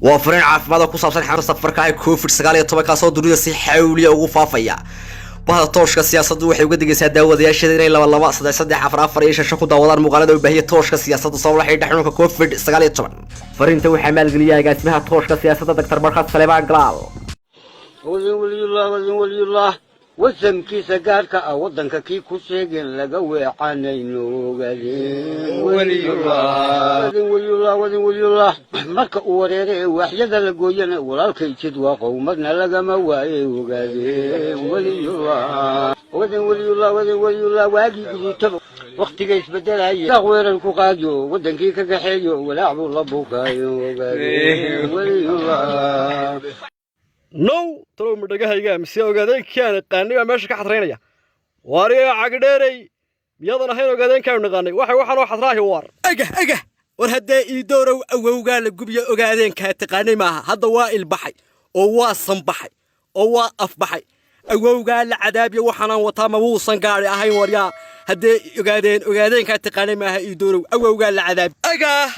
Waa fariin caafimaad oo ku saabsan xanuunka safarka ee COVID-19, kaasoo dunida si xawliya ugu faafaya. Bahda Tooshka Siyaasaddu waxay uga digaysaa daawadayaasheeda inay laba laba, saddex saddex, afar afar iyo shan shan ku daawadaan muuqaalada u baahiya Tooshka Siyaasadda, sabab la xidhiidha xanuunka COVID-19. Fariinta waxaa maalgeliyay agaasimaha Tooshka Siyaasadda, Doctor Barkhad Saleebaan Galaal. Wadin waliyullah, wadin waliyullah, wasankiisa gaarka ah waddanka kii ku sheegeen laga weecanayno ogaadeen waliyullah, wadin waliyullah, wadin waliyullah. Marka uu wareere ee waaxyada la gooyana, walaalkay jid waa qowmadna lagama waaye ogaadeen waliyullah, wadin waliyullah, wadin waliyullah. Waagii guduutaba waktiga isbedelaya weerar ku qaadiyo, waddankii ka kaxeeyo, walaac buu la bukaayo ogaadeen waliyullah. Now, talow madhagahayga mise ogaadeenkii aan aqaanay baa meesha ka xadraynaya? Waariga cagdheerey, miyaadan ahayn ogaadeenkaanu naqaanay? Waxay waxaanoo xadraahi waar. Agah, agah! War haddee iidoorow, awowgaa la gubiyo, ogaadeenkaa taqaanay maaha. Hadda waa ilbaxay oo waa sanbaxay oo waa afbaxay. Awowgaa la cadaabiyo, waxaanaan wataa ma wuusan gaari ahayn? Waryaa, haddee ogaadeen ogaadeenkaa taqaanay maaha. Iidoorow, awowgaa la cadaabi. Agah,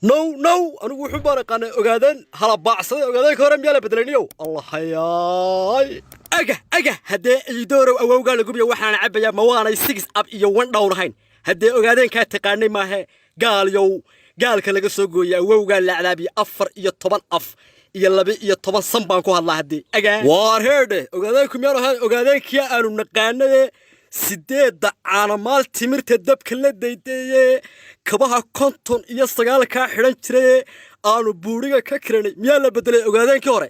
now, now, anigu wuxuu baan aqaanay ogaadeen hala baacsaday. Ogaadeenka hore miyaa la bedelayniyow? Allahayaay! Agah, agah! Haddee iidoorow, awowgaa la gubiyo, waxaan cabbayaa ma waanay six up iyo one down ahayn? Haddee ogaadeenkaa taqaanay maahe. Gaalyow, gaalka laga soo gooyay, awowgaa la cadaabiye, 14 af iyo 12 san baan ku hadlaa haddee. Agaa, waar heedhe, ogaadeenku miyaan ahayn ogaadeenkii aanu naqaanaye sideedda caanamaal timirta dabka la daydeeye, kabaha 59-kaa xidhan jiraye, aanu buuriga ka kiranay? Miyaa la bedelay ogaadeenkii hore?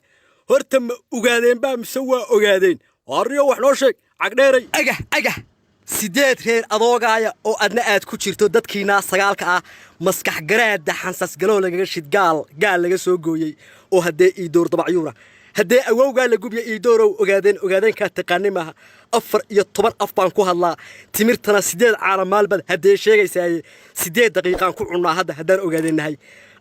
Horta ma ogaadeen baa mise waa ogaadeen? Waarriyo, wax noo sheeg, cagdheeray. Agah, agah! Sideed reer adoogaaya oo adna aad ku jirto, dadkiinaa sagaalka ah, maskax garaada xansasgaloo lagaga shid, gaal gaal laga soo gooyey oo haddee iidoor dabacyuuna. Haddee awowgaa la gubya, iidoorow, ogaadeen ogaadeenkaa taqaanay maaha. 14 af baan ku hadlaa, timirtana sideed caanamaalbaad haddee sheegaysaaye, 8 daqiiqaan ku cunnaa hadda haddaan ogaadeennahay.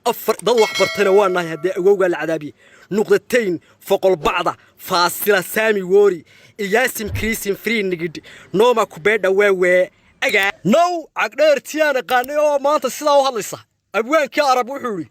Afar dad wax bartayna waa nahay. Haddee awowgaa la cadaabiye, nuqdatayn foqolbacda faasila saami woori iyaasim kriisim free nigid nooma kubeedha weewee. Agaa, Now, cagdheer tiyaan aqaanay oo maanta sidaa u hadlaysa. Abwaankii Arab wuxuu idhi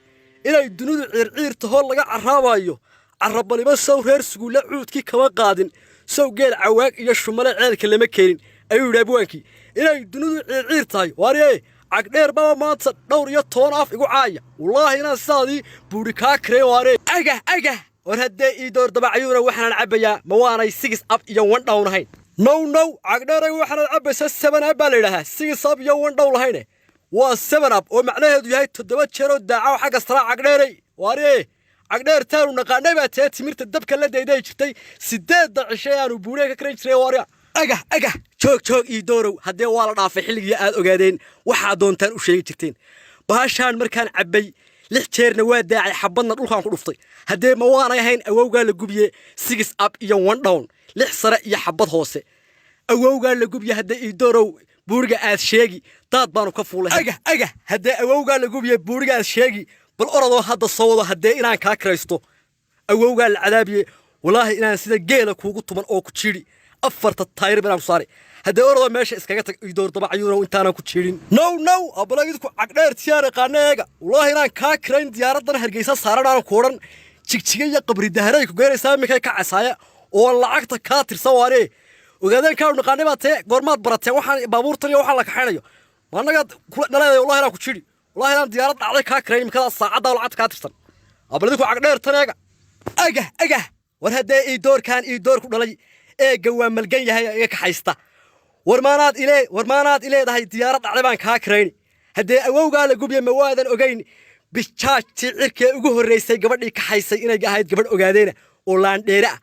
inay dunidu ciirciir tahoo laga carraabayo carrabanimo, sow reer suguulle cuudkii kama qaadin, sow geel cawaag iyo shumale ceelka lama keenin, ayuu yidhi abwaankii. Inay dunidu ciirciir tahay, waarye, cagdheer baba maanta dhowr iyo toban af igu caaya. Wallaahi inaan sidaadii buuri kaa kareen, waare. Agah, agah! War haddee iidoor dabacyuuna, waxaanan cabbayaa ma waanay six up iyo one down ahayn? Now, now, cagdheeray, waxaanaad cabbaysaa seven up baa la yidhaahaa. Six up iyo one down lahayne, waa seven up oo macnaheedu yahay 7 jeeroo daacaw xagga saraa. Cagdheeray, waarye, cagdheer taanu naqaanay baa tee timirta dabka la dayday jirtay 8-da cishe aanu buuriga ka karan jiray, waarya. Agah, agah! Joog, joog, iidoorow. Haddee waa la dhaafay xilligii aad ogaadeen waxaa doontaan u sheegi jirteen. Bahashaan markaan cabbay, lix jeerna waa daacay, xabadna dhulkaan ku dhuftay. Haddee ma waanay ahayn awowgaa la gubiye six up iyo one down, lix sare iyo xabad hoose? Awowgaa la gubiye, haddee iidoorow, buuriga aad sheegi daad baanu ka fuulay. Agah, agah! Haddee awowgaa la gubiye, buuriga aad sheegi, bal orodoo hadda soo wado. Haddee inaan kaa kiraysto, awowgaa la cadaabiye, walaahi inaan sida geela kuugu tuman oo ku jiidhi, afarta taayir baan ku saaray. Haddee orodoo meesha iskaga tag, iidoor dabacyuuna, intaanan ku jiidhin. Now, now, abalagidku cagdheer tiyaan aqaana eega. Wallaahi inaan kaa kirayn diyaaraddan Hargeysa saaran, aanan ku odhan Jigjiga iyo Qabri Daharay ku geenaysaa iminkay ka casaaya oo lacagta kaa tirsan. Waare, ogaadeen kaanu naqaanay baa tee, goormaad barateen waxaan baabuurtan iyo waxaan la kaxaynayo? Ma annagaad kula dhaleeday? Wallahi inaan ku jidhi, wallahi inaan diyaarad dhacday kaa kirayn imikadaa saacaddaa lacagta kaa tirsan. Abalidinku cagdheer tan eega. Agah, agah! War haddee iidoorkan iidoor ku dhalay eegga waa malgan yahay iga kaxaysta. War maanaad ile, war maanaad ileedahay diyaarad dhacday baan kaa kirayni? Haddee awowgaa la gubya, ma waadan ogayn bijaajtii cirkee ugu horraysay gabadhii kaxaysay inay ahayd gabadh ogaadeena oo laandheere ah?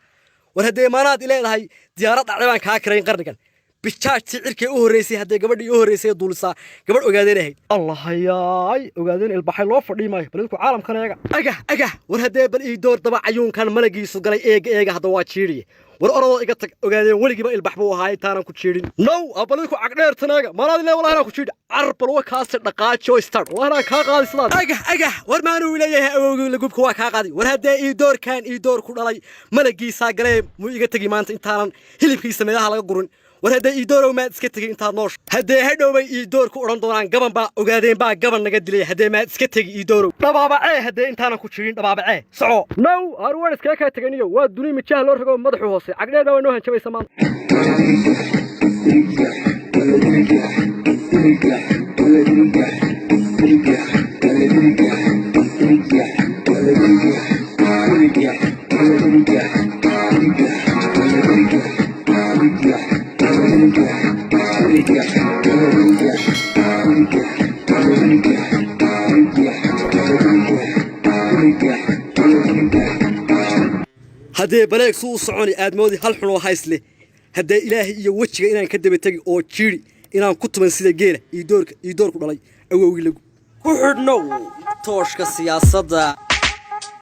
War haddee maanaad ileedahay diyaarad dhacday baan kaa kirayn? Qarnigan bijaajtii cirkee u horraysay, haddee gabadhii u horraysay duulisaa gabadh ogaadeen ahayd. Allahayaay, ogaadeen ilbaxay loo fadhii maayo. Bal idinku caalamkan eega. Agah, agah! War haddee bal iidoor daba cayuunkan malagiisu galay eega, eega, hadda waa jiidhiye. War orodoo iga tag, ogaadeen weligiiba ilbax buu ahaa intaanan ku jiidhin. Now, abalidinku cagdheertan eega. Maanaad ile? Wallahi inaan ku jiidhi. Car bal wa kaasi dhaqaajo, start. Wallahi inaan kaa qaadi sidaad. Agah, agah! War maanuu leeyahay awowgii lagubka waa kaa qaadi? War haddee iidoorkan iidoor ku dhalay malagiisaa galee, muu iga tegi maanta intaanan hilibkiisa meelaha laga gurin? War haddee Iidoorow, maad iska tegey intaad noosha? Haddee hadhowbay Iidoor ku odhan doonaan gaban baa ogaadeen baa gaban naga dilay. Haddee maad iska tegi, Iidoorow? Dhabaabacee haddee intaanan ku jirin, dhabaabacee, soco. Now aru waan iskaga kaa teganiyo. Waa duni mijaha loo rogo, madaxu hoose cagdheer baa waa noo hanjabaysa maanta. Haddee baleeg suu u soconi aadmoodi hal xunoo hays leh. Haddee Ilaahay iyo wejiga inaan ka daba tegi oo jiidhi inaan ku tuman sida geela Iidoorka Iidoorku dhalay awowgii lagu ku xidhnow tooshka siyaasadda.